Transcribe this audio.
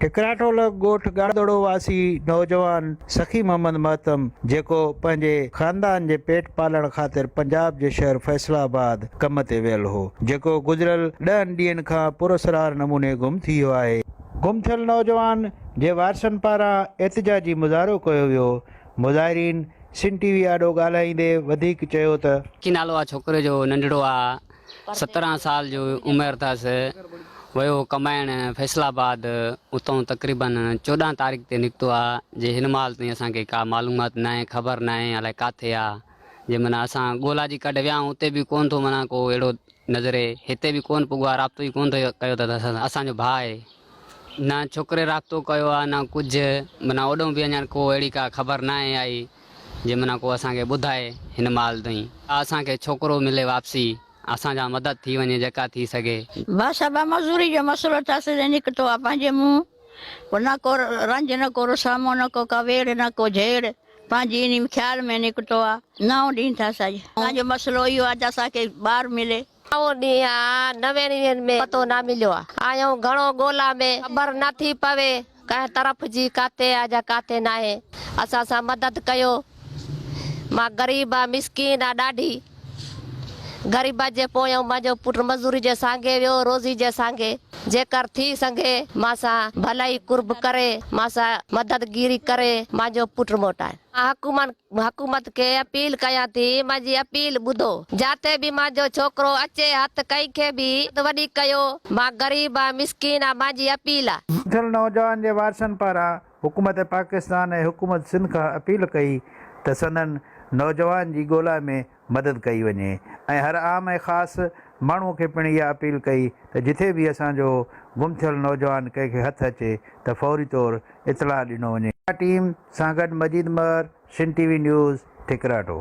ٺڪراٺو لڳ ڳوٺ ڳاڙهدڙو واسي نوجوان سخي محمد مهتم جيڪو پنهنجي خاندان جي پيٽ پالڻ خاطر پنجاب جي شهر فيصل آباد ڪم تي ويل هو جيڪو گذريل ڏهن ڏينهن کان پراسرار نموني گم ٿي ويو آهي. گم ٿيل نوجوان جي وارثن پاران احتجاجي مظاهرو ڪيو ويو، مظاهرين سن ٽي وي آڏو ڳالهائيندي وڌيڪ چيو ته. ڪي نالو آ ڇوڪري جو ننڍڙو آ 17 سال جو عمر اٿس ويو هو ڪمائڻ فيصل آباد اتان تقريبن 14 تاريخ تي نڪتو آ جي هن مهل تائين اسان کي ڪا معلومات ناهي خبر ناهي الائي ڪاٿي آ جي معنيٰ اسان ڳولا جي ڪڍ ويا آهيون اتي به ڪون ٿو معنيٰ ڪو اهڙو نظري هتي به ڪون پڳو آ رابطو ئي ڪون ٿو ڪيو اٿس اسان سان اسان جو ڀاء آهي نه ڇوڪري رابطو ڪيو آ نه ڪجهه معنيٰ اوڏهون به اڃا ڪو اهڙي ڪا خبر ناهي آئي جي معنيٰ ڪو اسان کي ٻڌائي هن مهل تائين اسان کي ڇوڪرو ملي واپسي اسان جا مدد ٿي وڃي جيڪا ٿي سگهي. بس ابا مزوري جو مسئلو اٿس ته نڪتو آ پنهنجي منهن پوء نه ڪو رنج نه ڪو رسامو نه ڪو ڪا ويڙهه نه ڪو جهيڙ پنهنجي انهي خيال ۾ نڪتو آ. نئون ڏينهن اٿس اڄ. اسان جو مسئلو اهو آ ته اسان کي ٻار ملي. نئون ڏينهن آ نوين ڏينهن ۾ پتو نه مليو آ. آيون گهڻو ڳولا ۾ خبر نه ٿي پوي ڪنهن طرف جي ڪاٿي آ جا ڪاٿي ناهي. اسان سان مدد ڪيو. مان غريب آ مسڪين آ ڏاڍي غريبت جي پويان مانجو پٽ مزوري جي سانگي ويو روزي جي سانگي جيڪر ٿي سگهي مان سان ڀلائي قرب ڪري مان سان مدد گيري ڪري مانجو پٽ موٽائي. مان حڪومن حڪومت کي اپيل ڪيان ٿي مانجي اپيل ٻڌو جاتي به مانجو ڇوڪرو اچي هٿ ڪنهن کي به وڏي ڪيو مان غريب آ مسڪين آ مانجي اپيل آ. ٿيل نوجوان جي وارثن پاران حڪومت پاڪستان ۽ حڪومت سنڌ کان اپيل ڪئي ته سندن نوجوان جي ڳولا ۾ مدد ڪئي وڃي ۽ هر عام ۽ خاص ماڻهو کي پڻ اها اپيل ڪئي ته جٿي به اسان جو گم ٿيل نوجوان ڪنهن کي هٿ اچي ته فوري طور اطلاع ڏنو وڃي. ٽيم سان گڏ Majeed Mehar, Sindh T V news, Thakratho.